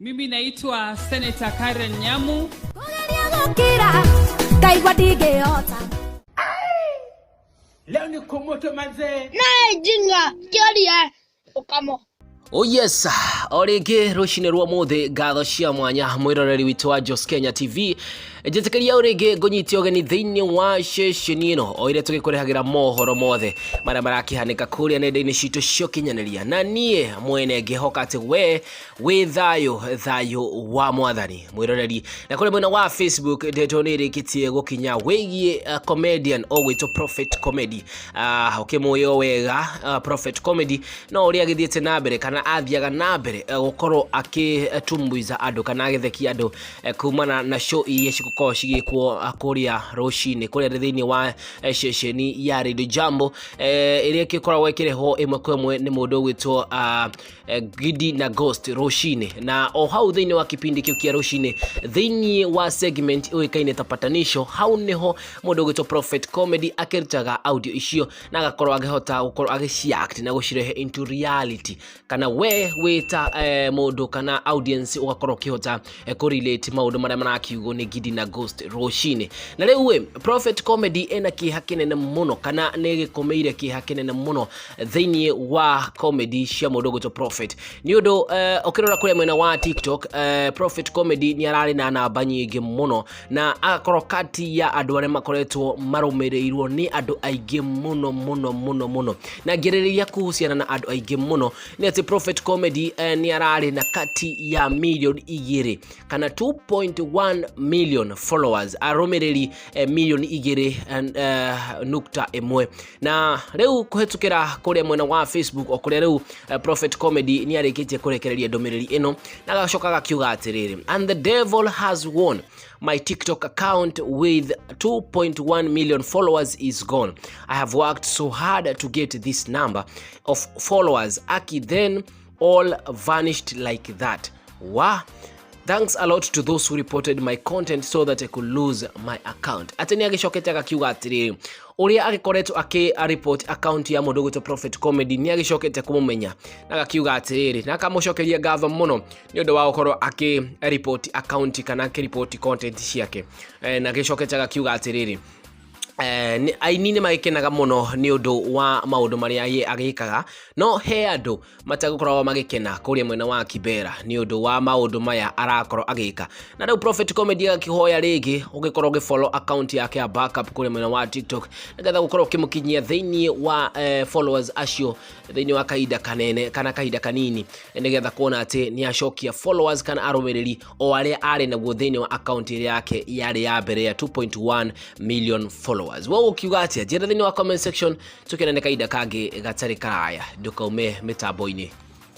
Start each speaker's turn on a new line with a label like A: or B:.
A: Mimi naitwa Senator Karen Nyamu.
B: Kũgeria gũkira ngaigua ndingĩhota.
C: Leo ni kumoto manzee.
D: Naye jinga kĩoria ũkamo.
E: Oh yes, o rĩngĩ rũcinĩ rwa mũthĩ, ngatho cia mwanya mwĩroreri witũ wa Jos Kenya TV. Njĩtĩkĩria o rĩngĩ ngũnyite ũgeni thĩinĩ wa ceceni ĩno o ĩrĩa tũgĩkũrehagĩra mohoro mothe marĩa marakĩhanĩka kũrĩa nenda-inĩ citũ cia ũkinyanĩria, na niĩ mwene ngĩhoka atĩ we wĩ thayũ, thayũ wa Mwathani, mwĩroreri. Na kũrĩa mwena wa Facebook ndeto nĩ ĩrĩkĩtie gũkinya wĩgiĩ comedian ũgwĩtwo Prophet Comedy. Ũkĩmũĩ o wega Prophet Comedy no ũrĩa agĩthiĩte na mbere kana athiaga na mbere gũkorwo akĩtumbuiza andũ kana agĩthekia andũ kumana na show iria cigũkorwo cigĩkwo kũrĩa rũcinĩ kũrĩa thĩinĩ wa ceceni ya Radio Jambo, ĩrĩa ĩgĩkoragwo ĩkĩrehwo ĩmwe kwa ĩmwe nĩ mũndũ ũgwĩtwo Gidi na Ghost rũcinĩ. Na o hau thĩinĩ wa kipindi kĩu kĩa rũcinĩ, thĩinĩ wa segment ũĩkaine ta Patanisho, hau nĩho mũndũ ũgwĩtwo Prophet Comedy akĩrutaga audio icio na agakorwo agĩhota gũkorwo agĩciact na gũcirehe into reality, kana we wĩta mũndũ kana audience ũgakorwo ũkĩhota kũrelate maũndũ marĩa marakiugwo nĩ Gidi na Ghost rũcinĩ. Na rĩu ĩ Prophet Comedy ena kĩeha kĩnene mũno kana nĩ gĩkomeire kĩeha kĩnene mũno thĩinĩ wa comedy cia mũndũ ũgwĩtwo Prophet, nĩ ũndũ ũkĩrora kũrĩa mwena wa TikTok, Prophet Comedy nĩ ararĩ na namba nyingĩ mũno na agakorwo kati ya andũ arĩa makoretwo marũmĩrĩirwo nĩ andũ aingĩ mũno mũno mũno mũno. Na ngĩrĩrĩria kuhusiana na andũ aingĩ mũno nĩ atĩ Prophet Comedy nĩ ararĩ na kati ya milioni 2 kana 2.1 million followers, arũmĩrĩri milioni 2.1. Na rĩu kũhetũkĩra kũrĩa mwena wa Facebook o kũrĩa rĩu Prophet Comedy nĩ arĩkĩtie kũrekereria ndũmĩrĩri ĩno na agacoka agakiuga atĩrĩrĩ, "And the devil has won. My TikTok account with 2.1 million followers is gone. I have worked so hard to get this number of followers. Aki, then all vanished like that. Wow. Thanks a lot to those who reported my content so that I could lose my account." Atĩ nĩ agĩcokete agakiuga atĩrĩrĩ, ũrĩa agĩkoretwo akĩ report account ya mũndũ ũgwĩtwo Prophet Comedy nĩ agĩcokete kũmũmenya, na agakiuga atĩrĩrĩ, na akamũcokeria ngatho mũno nĩ ũndũ wa gũkorwo akĩ report account kana akĩ report content ciake. Na agĩcokete agakiuga atĩrĩrĩ, aini nĩ magĩkenaga mũno nĩ ũndũ wa maũndũ marĩa ye agĩkaga, no he andũ matagũkoragwo magĩkena kũrĩa mwena wa Kibera nĩ ũndũ wa maũndũ maya arakorwo agĩka. Na rĩu Prophet Comedy agakĩhoya rĩngĩ ũgĩkorwo ũgĩfollow account yake ya backup kũrĩa mwena wa TikTok, nĩgetha gũkorwo ũkĩmũkinyia thĩinĩ wa followers acio thĩinĩ wa kahinda kanene kana kahinda kanini, nĩgetha kuona atĩ nĩ acokia followers kana arũmĩrĩri o arĩa arĩ naguo thĩinĩ wa account ĩrĩa yake yarĩ ya mbere ya 2.1 million followers. We ũkiuga atĩa? Njĩra thĩinĩ wa comment section, tũkenane kahinda kangĩ gatarĩ karaya. Ndũkaume mĩtambo-inĩ.